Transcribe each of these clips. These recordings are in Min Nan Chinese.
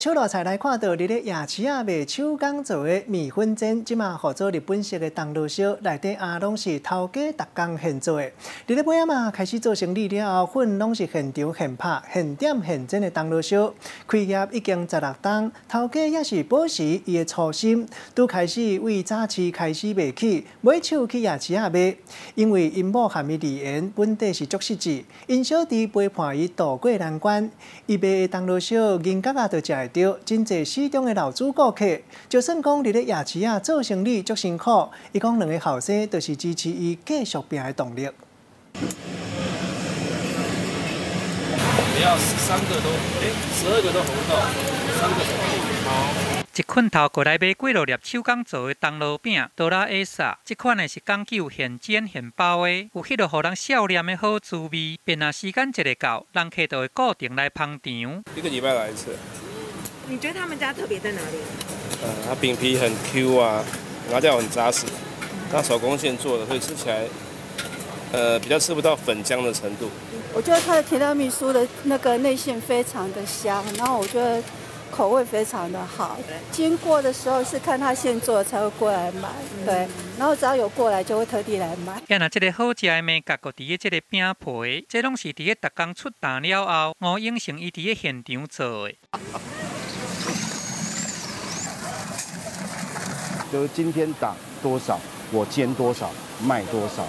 手路菜來看到，佇咧夜市仔賣手工做的麵粉煎，這馬號做日本式的銅鑼燒，內底餡攏是頭家逐工現做的。佇咧尾仔嘛開始做生理了後，粉攏是現場現拍、現點現煎的銅鑼燒。開業已經16冬，頭家也是保持伊的初心，拄開始為早市開始賣起，買手去夜市仔賣。因為𪜶某和伊離緣，本底是足失志，𪜶小弟陪伴伊渡過難關。伊賣的銅鑼燒，銀角仔就食會著，真濟死忠的老主顧客，就算講佇咧夜市仔做生理足辛苦，伊講兩個後生就是支持伊繼續拼的動力。我要三個都，12個都紅豆，三個好。一困頭過來買幾落粒手工做的銅鑼餅、哆啦 A 薩，這款的是講究現煎現包的，有彼落予人少念的好滋味。便若時間一个到，人客就會固定來捧場。一個禮拜來一次。你覺得他們家特別在哪裡？它餅皮很 Q 啊，拿料很紮實，那手工現做的，所以吃起來，比較吃不到粉漿的程度。我覺得它的提拉米蘇的那個內餡非常的香，然後我覺得口味非常的好。經過的時候是看他現做才會過來買，對，然後只要有過來就會特地來買。啊，若這个好食的麵角，閣佇咧這个餅皮，這攏是佇咧逐工出單了後，吳永成伊佇咧現場做的。就是今天打多少，我煎多少，賣多少。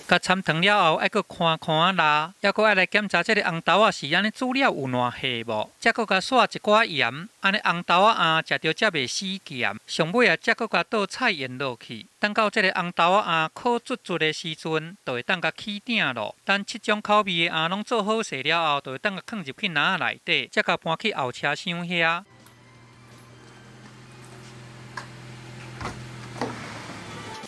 共摻糖了後，愛閣寬寬仔拉，猶閣愛來檢查這个紅豆仔是按呢煮了有爛下無，才閣共撒一寡鹽，按呢紅豆仔餡食著才袂死鹹。上尾啊，才閣共倒菜鹽落去，等到這个紅豆仔餡烤卒卒的時陣，就會當共起鼎咯。等七種口味的餡攏做好勢了後，就會當共囥入去籃仔內底，才共搬去後車廂遐。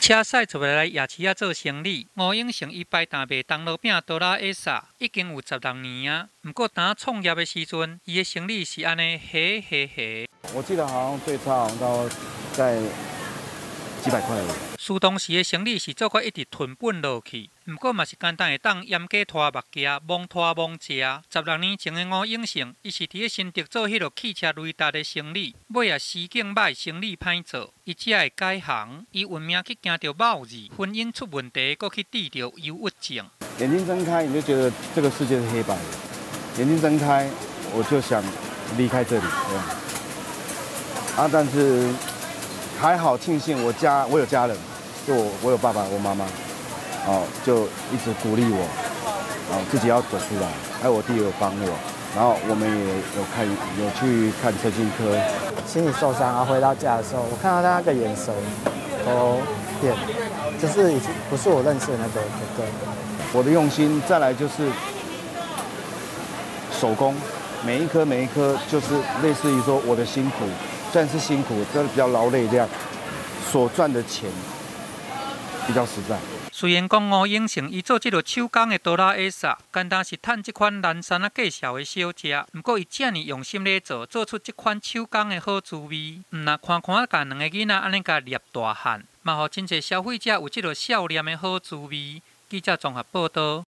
車駛出來夜市仔做生理，吳永成伊擺檔賣銅鑼餅、哆啦 A 薩，已經有16年啊。毋過當創業的時陣，伊的生理是按呢，嘿嘿嘿。我記得好像最差好像到在幾百塊而已。事當時的生理是做甲一直吞本落去，毋過嘛是簡單會當嚴格拖目鏡，罔拖罔食。16年前的吳永成，伊是佇咧新竹做彼落汽車雷達的生理，尾仔時境歹，生理歹做，伊才會改行。伊運命去驚著貿易，婚姻出問題，閣去治著憂鬱症。眼睛睜開，你就覺得這個世界是黑白的。眼睛睜開，我就想離開這裡。啊，但是還好，慶幸我家我有家人，就我有爸爸，我媽媽，哦，就一直鼓勵我，哦，自己要走出來。還有我弟有幫我，然後我們也有看有去看身心科。心理受傷啊，回到家的時候，我看到他那個眼神都變，就是已經不是我認識的那個哥哥。我的用心，再來就是手工，每一顆每一顆，就是類似於說我的辛苦。雖然是辛苦，真的比較勞累，這樣所賺的錢比較實在。雖然講吳永成伊做這个手工的哆啦 A 薩，簡單是趁這款南山仔介紹的小食，毋過伊遮爾用心咧做，做出這款手工的好滋味。毋若看看共兩个囡仔按呢共捏大漢，嘛予真濟消費者有這个少念的好滋味。記者綜合報導。